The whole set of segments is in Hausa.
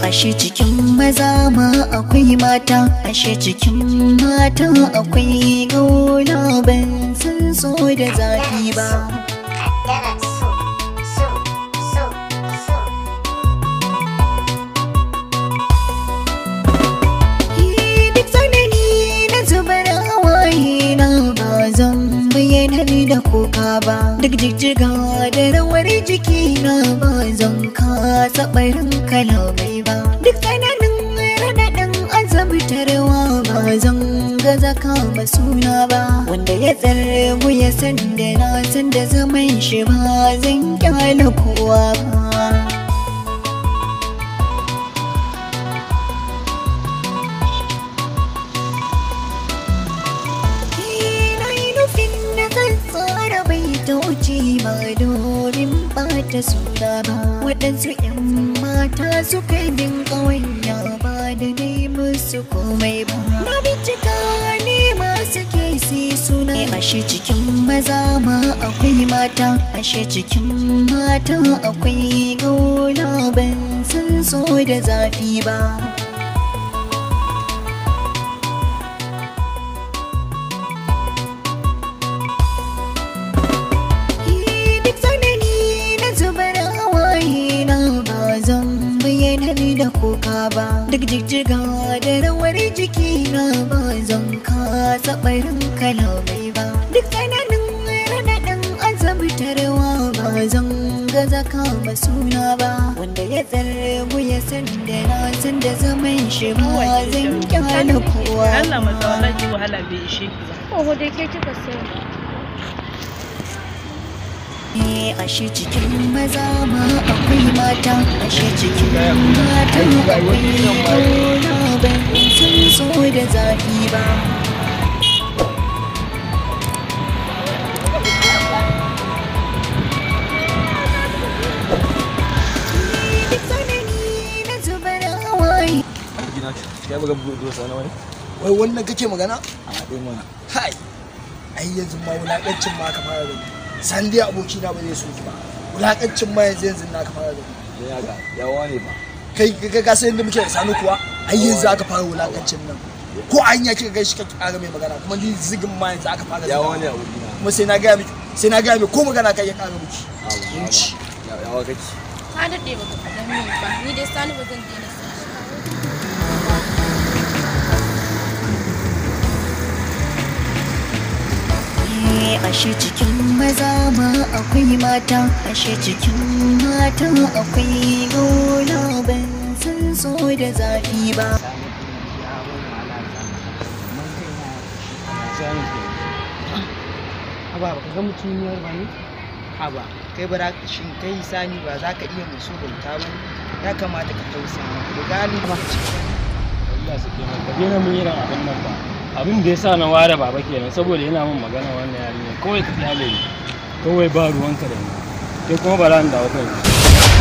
Ashe cikin maza ma akwai mata, ashe cikin mata akwai gauna, ban san so da zafi ba. Duk tsanani na zubar hawaye na ba zan bayyanar da kuka ba, duk jijjiga da rawar jiki na ba zan kasa barin kalamai ba, duk tsananin raɗaɗin azabtarwa ba zan gaza kama suna ba, wanda ya tsargu ya san da na san da zaman shi ba zan kyale kowa ba. Na yi nufin na zan tsara baitoci ba domin ɓata suna ba, waɗansu 'yan mata suka bin ƙawanya ba da na musu komai ba. Na bincika ne masu kesi suna, ashe cikin maza ma akwai mata, ashe cikin mata akwai gauna, ban san so da zafi ba. Duk tsanani na zubar hawaye na ba zan bayyanar da kuka ba, duk jijjiga da rawar jiki na ba zan kasa barin kalamai ba, duk tsananin raɗaɗin azabtarwa ba zan gaza kama suna ba, wanda ya tsargu ya san da na san da zaman shi ba zan kyale kowa Allah ba. Matsa wallahi wahala bai ishe ki ba. Oho dai ke kika sani. Ashe cikin maza ma akwai mata, ashe cikin mata akwai kauna, ban san so da zafi ba. Duk tsanani na zubar hawaye. Ya buga bugu sana wani? Wai wannan kake magana? A haɗe mana. Hai, ai yanzu ma wulaƙancin ma ka fara gani. San dai aboki na ba zai so ki ba. Wulaƙancin ma yanzu yanzu na ka fara gani. Dan ya ga ya wane ba. Kai ka san yadda muke da Sani kuwa? Ai yanzu aka fara wulaƙancin nan. Ko an ya kika gaishe kake ƙara mai magana kuma ni zigin ma yanzu aka fara Ya ziga. wane abokina. Kuma sai na gaya miki, sai na gaya miki ko magana kai ya ƙara miki. Wuce. Ya wa kake? Ka daɗe baka faɗa min ba. Ni dai Sani ba zan daina son shi ba. Ashe cikin maza ma akwai mata, ashe cikin mata akwai gauna, ban san so da zafi ba. Haba, baka ga mutumiyar ba ne? Haba, kai ba shin kai Sani ba za ka iya musu bauta ba ne? Ya kamata ka tausaya mata da galin ba ce. Allah su kenan ka daina mun irin abin nan ba. Abin da yasa na ware baba kenan saboda yana mun magana wannan yarinya, kawai ka kyale ni, kawai ba ruwanka da ni. Ke kuma ba za ni dawo kanki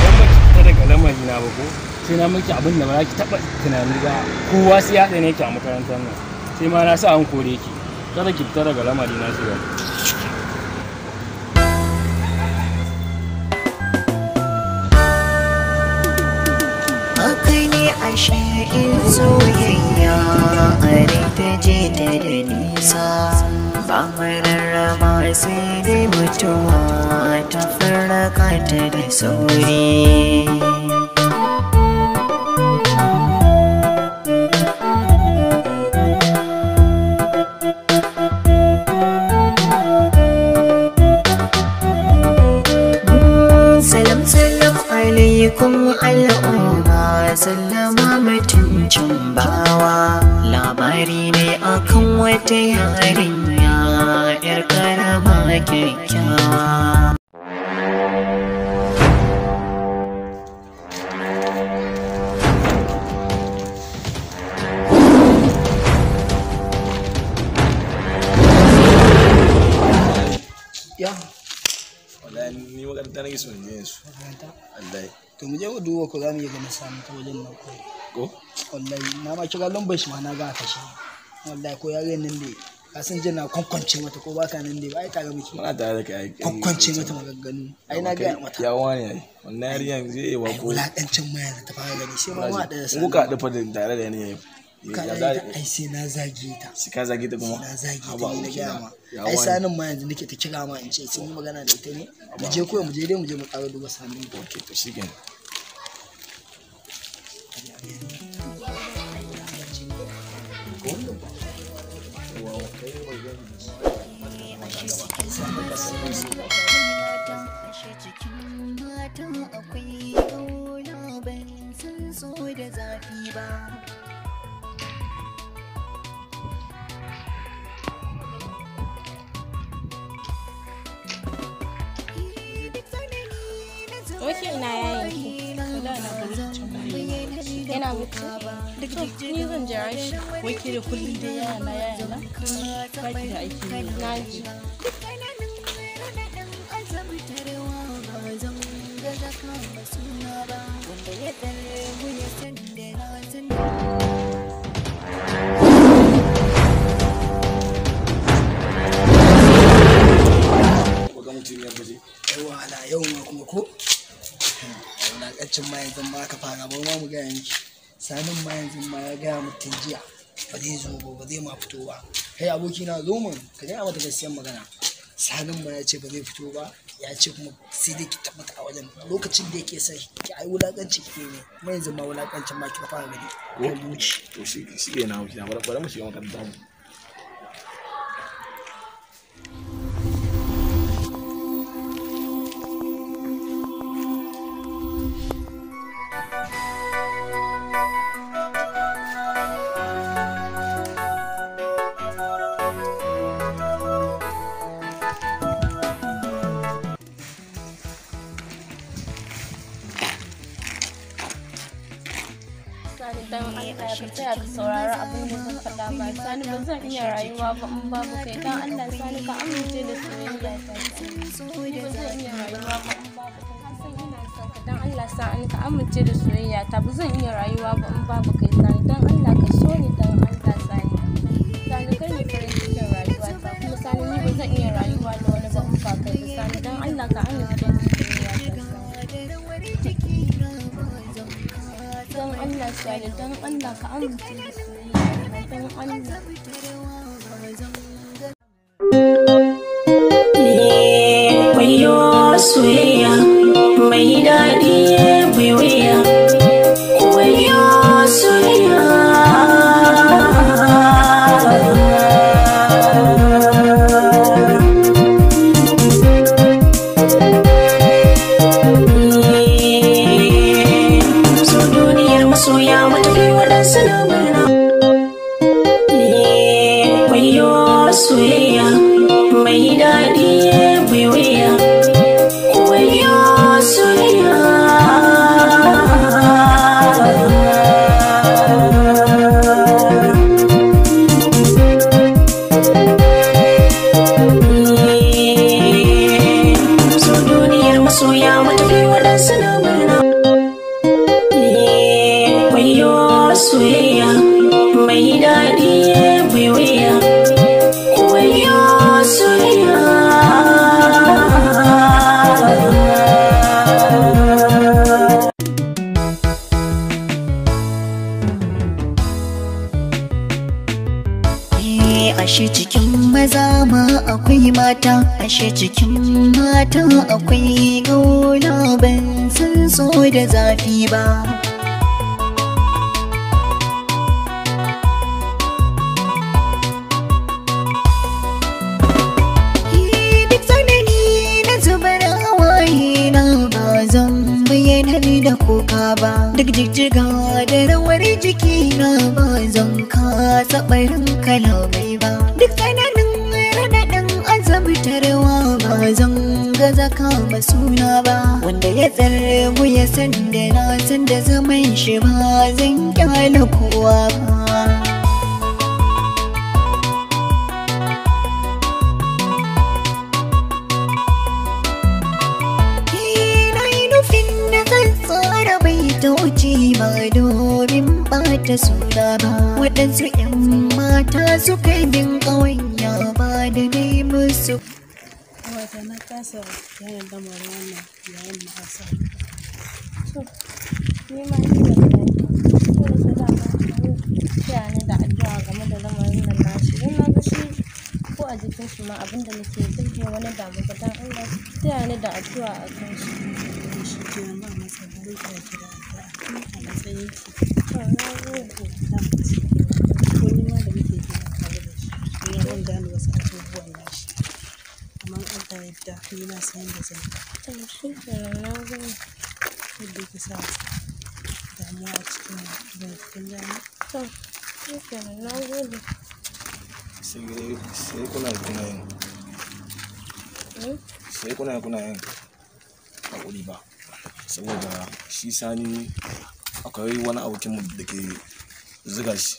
dan ba ki fita daga lamari na ba, ko sai na miki abin da ba za ki taba tunani ba. Kowa sai ya tsane ki a makarantar nan, sai ma na sa an kore ki. Kada ki fita daga lamari na sai ba. Haka ne ashe in soyayya a rai ta je ta da nisa, ba mararraba sai dai mutuwa ta farraka ta da sauri. Salam salam alaikum al'umma, sallama mutuncin bawa, labari ne akan wata yarinya yar karama kyakkyawa. Ya. Wallahi ni makaranta nake so in je yanzu. Makaranta? Wallahi. To mu je mu duba ko za mu iya ganin Sani ta wajen nan ko. Ko? Wallahi na ma kira lambar shi ma na ga a kashe. Wallahi ko yaren nan da Ka san jiya na kwankwance mata ko baka nan dai ba ai tare muke. Muna tare da kai ai. Kwankwance mata maganganu. Ai na gaya mata. Ya wani ai. Wannan yarinyar zai iya Ai ba ko. wulakancin ma yanzu ta fara gani sai ma mu haɗa da In sani. kuka haɗu fa da tare da yanayi. Ka Ya da za ita ai sai na zage ta. sai ka zage ta kuma. Sai na zage ta Haba ni na gaya abokina. ma. Ya Ai wani. sanin ma yanzu nake ta kira ma in ce sun yi magana da ita ne. Mu je kawai mu je dai mu je mu ƙara duba sanin. Okay to shikenan. Ashe cikin mata akwai ƙauna ban san so da zafi ba. Oke ina yayin ki. Yana bacci? To ni zan jira shi. Wai ke da kullum dai yaya na yaya na? Ba ki da aiki ne. Na ji. Ko ga mutum ya baje. Ai wahala yau ma kuma ko? Wulakancin ma yanzu ma aka fara ba ma mu gaya miki. Sanin ma yanzu ma ya gaya mutum jiya ba zai zo ba ba zai ma fito ba. Kai aboki na zo mun ka gaya mata gaskiyar magana. Sanin ma ya ce ba zai fito ba ya ce kuma sai dai ki tabbata a wajen lokacin da yake son ki ai wulakanci kike ne kuma yanzu ma wulakancin ma kika fara gani. Ko to shi shikenan abokina bari mu shiga makaranta mu. Sani dan Allah ka tsaya ka saurari abin da zan faɗa ba. Sani ba zan iya rayuwa ba in babu kai. Dan Allah Sani ka amince da soyayya ta. Ni ba zan iya rayuwa ba in babu kai. Ka san ina son ka. Dan Allah Sani ka amince da soyayya ta. Ba zan iya rayuwa ba in babu kai Sani. Dan Allah ka so ni dan Allah Sani. Sani kai ne farin cikin rayuwa ta. Kuma Sani ni ba zan iya rayuwa da wani ba in ba kai ba Sani. Dan Allah ka amince da soyayya ta Sani. Dan Allah Sani, dan Allah ka amince da soyayya ta. Dan Allah. Wayo soyayya mai daɗi mai wuya. Wayo soyayya. So duniyar masoya matafi waɗansu na murna. Wayo soyayya mai daɗi mai wuya. Wayo soyayya. So duniyar masoya matafi waɗansu na murna. Wayo soyayya mai daɗi mai wuya. Wayo soyayya. Ashe cikin maza ma akwai mata, ashe cikin mata akwai gauna ban san so da zafi ba. Duk tsanani na zubar hawaye na ba zan bayyanar da kuka ba. Duk jijjiga da rawar jiki na ba zan kasa barin kalamai ba. Duk tsananin raɗaɗin azabtarwa ba zan gaza kama suna ba. Wanda ya tsargu ya san da na san da zaman shi ba zan kyale kowa ba. Na yi nufin da zan tsara bai wuce ba domin ɓata suna ba. Waɗansu 'yan mata suka bin ƙawanya ƙawanya ba da dai musu. Wata na kasa gane lamarin wannan yayin na asa. To, ni ma ina da ko da dama taya ni da addu'a game da lamarin nan nashi. Don na ga shi ko a jikin shi ma abin da nake duk bai wani damu ba, don Allah taya ni da addu'a a kan shi. To shi kenan, ba matsala, zan taya ki da addu'a a matsayin ki. To, na gode. Na mace. Ko ni ma da muke gida tare da shi, ni ma zan gane wasu abubuwan nashi. Amma in Allah ya yarda, ni na san yadda zan yi. To, shi kenan, na gode. Kada ki sa damuwa a cikin ranki, kin gane? To, shi kenan, na gode. Sai kuna yin sai kuna yin haƙuri ba, saboda shi Sani akwai wani abokinmu da ke zuga shi,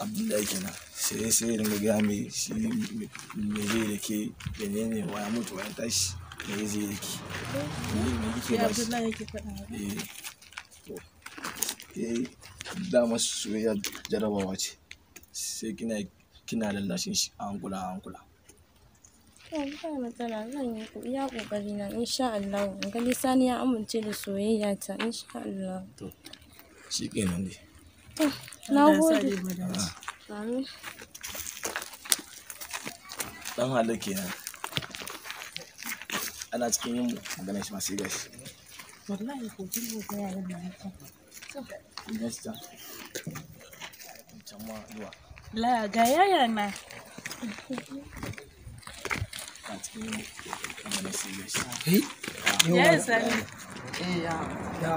Abdullahi kenan. Sai ya dinga gaya mai shi me zai da ke, menene, wa ya mutu, wa ya tashi, me zai da ke, me kike Ya ba shi. Abdullahi yake faɗa haka? Eh, to eh, dama soyayya jarabawa ce, sai kina lallashin shi a hankula a hankula. To, ba matsala, zan yi iya ƙoƙari na insha Allah. In ga Sani ya amince da soyayya ta insha Allah. To, shi kenan dai. To, na Allah ya sa gode. dai mu dace. Amin. Dan halar kenan, ana cikin yin magana shi ma sai gashi. Wallahi ko kin ga yaran nan haka. Ina shi can can ma zuwa. La ga yaya na. Ana cikin yin magana sai gashi. Kai yau Yaya ma Sani. Eh ya. ya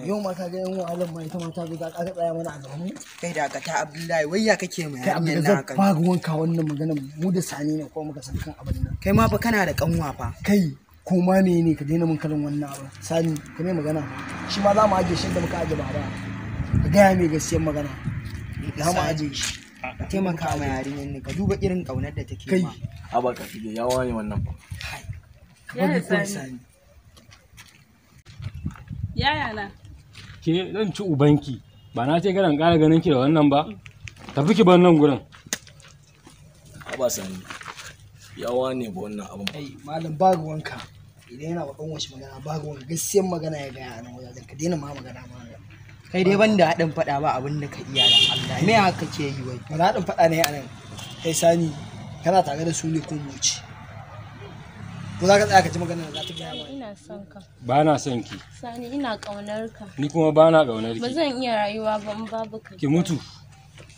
yau ma ka ga yan wahalar ma, ita ma ta zo ta ƙara tsaya mana a gaban mu. Kai dakata Abdullahi, wai ya kake ma Kai yarinyar Abdulrazak, naka? ba ruwanka, wannan maganar mu da Sani ne ko muka san kan abin nan. Kai ma fa kana da kanwa fa. Kai ko ma mene, ka daina mun kalan wannan abin. Sani, ka mai magana, shi ma za mu ajiye shi da muka aje baba. Ka gaya mai gaskiyar magana, za mu ajiye shi. Ka taimaka ma yarinyar nan, ka duba irin kaunar da take Kai ma. Haba ka fige yawa ne wannan fa. Ka bari Yaya kawai Sani. Sani. Yaya na. Ke zan ci ubanki, ba na ce karan ƙara ganin ki da wannan ba. Tafi ki bar nan gurin. Haba Sani, yawa ne ba wannan abin ba. Kai malam, ba ruwanka, idan yana bakan wasu magana ba ruwanka, gaskiyar magana ya gaya a nan wajen, ka daina ma magana ma. Kai dai banda haɗin faɗa ba abin da ka iya, dan Allah. Me haka kake yi wai? Wani haɗin faɗa ne a nan? Kai Sani, kana tare da su ne ko mu wuce? Ko za ka tsaya ka ji magana da za ta gaya ma? Ina son ka. Ba na son ki. Sani, ina ƙaunar ka. Ni kuma ba na ƙaunar Ba ki. zan iya rayuwa ba in babu kai. Ki mutu.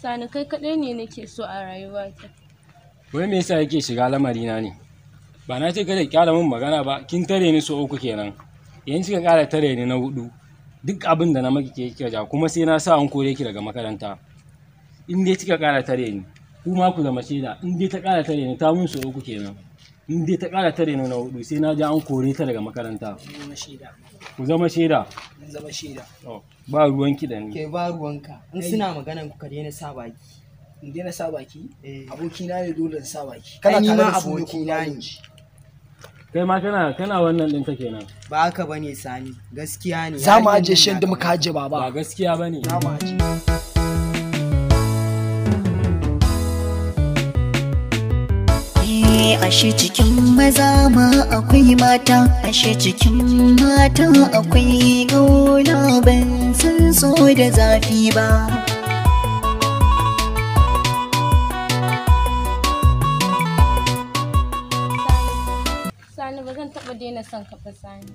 Sani, kai kaɗai ne nake so a rayuwata. Wai me yasa yake shiga lamarina ne? Ba na ce kada ki ƙara min magana ba, kin tare ni so uku kenan. Yanzu kika ƙara tare ni na hudu. Duk abin da na maki ke kika ja, kuma sai na sa an kore ki daga makaranta. In dai kika ƙara tare ni, ku ma ku zama shaida, in dai ta ƙara tare ni, ta mun so uku kenan. In dai ta ƙara tare ni na hudu, sai na ja an kore ta daga makaranta. Mun zama shaida. Ku zama shaida. Mun zama shaida. To, ba ruwanki da ni. Ke ba ruwanka. In suna maganan ku ka daina sa baki. In daina sa baki? Eh. Abokina ne, dole in sa baki. Ai ni tare ma da su ne ko abokina za mu ne. ci? Kai ma kana wannan ɗinta kenan. Ba haka bane Sani, gaskiya ne. Za mu Yarinyar ajiye shi nan yadda na muka ajiye Ba baba. gaskiya bane. Za mu ajiye. Eh, ashe cikin maza ma akwai mata, ashe cikin mata akwai gauna, ban san so da zafi ba. Sani, ba zan taɓa daina son ka ba Sani.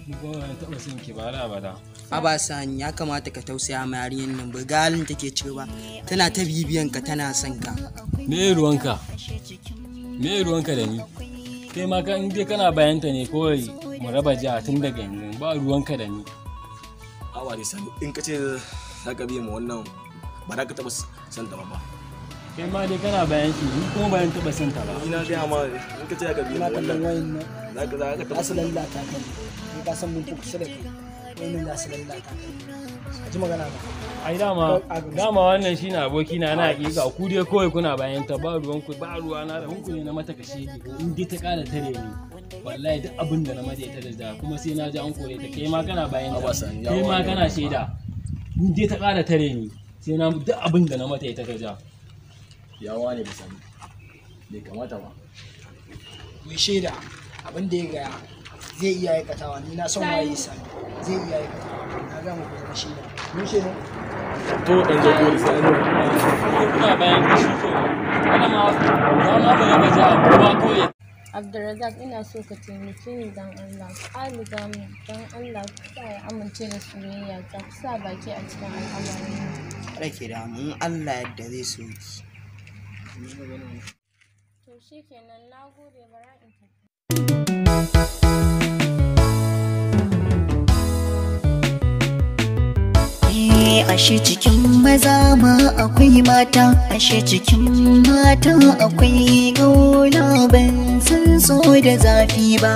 Ni kuma ban taɓa son ki ba har abada. Aba Sani, ya kamata ka tausaya ma yarinyar nan, ba ga halin take ciki ba. Tana ta bibiyan ka, tana son ka. Me ruwanka? Me ruwanka da ni? Kai ma ka in dai kana bayanta ne kawai mu raba jiha tun daga yanzu, ba ruwanka da ni. Haba dai Sani, in ka ce za ka biye ma wannan, ba za ka taɓa san ta ba. Kai ma dai kana bayan shi, ni kuma bayan taɓa son ta ba. Ni na gaya ma, in ka ce za ka biye Ina ma kallon wannan wayan nan za ka za taɓa su san ta. lallata ka ne. Ni ka san mun fi kusa da kai, wayannan za su lallata ka. Ka ji magana ba. Ai dama wannan shine aboki na na hakika, ku dai kawai kuna bayan ta, ba ruwan ku, ba ruwa na da ku ne na mata kashe ki. In dai ta ƙara tare ni, wallahi duk abin da na mata ita da da kuma sai na ji an kore ta. Kai ma kana bayan ta, Haba Sani, kai ma yawa ne kana wannan. shaida. In dai ta ƙara tare ni, sai na duk abin da na mata ita ta ja. Yawa ne ba sani. Bai kamata ba. Mai shaida abin da ya gaya zai iya aikatawa, ni na son waye sani zai iya aikatawa, na ga muku zama shaida. Mun shaida. To dan jago da sani. Kuna bayan kashi kenan. Kada ma za ma ba ba ja kowa kawai. Abdulrazak, ina so ka taimake ni dan Allah. Ka agaza min dan Allah, ku sa ya amince da soyayya ta, ku sa baki a cikin al'amarin nan. Kada ki damu, in Allah yadda zai so ki. To shikenan, na gode, bara in tafi. Ashe cikin maza ma akwai mata, ashe cikin mata akwai gaula, ban san so da zafi ba.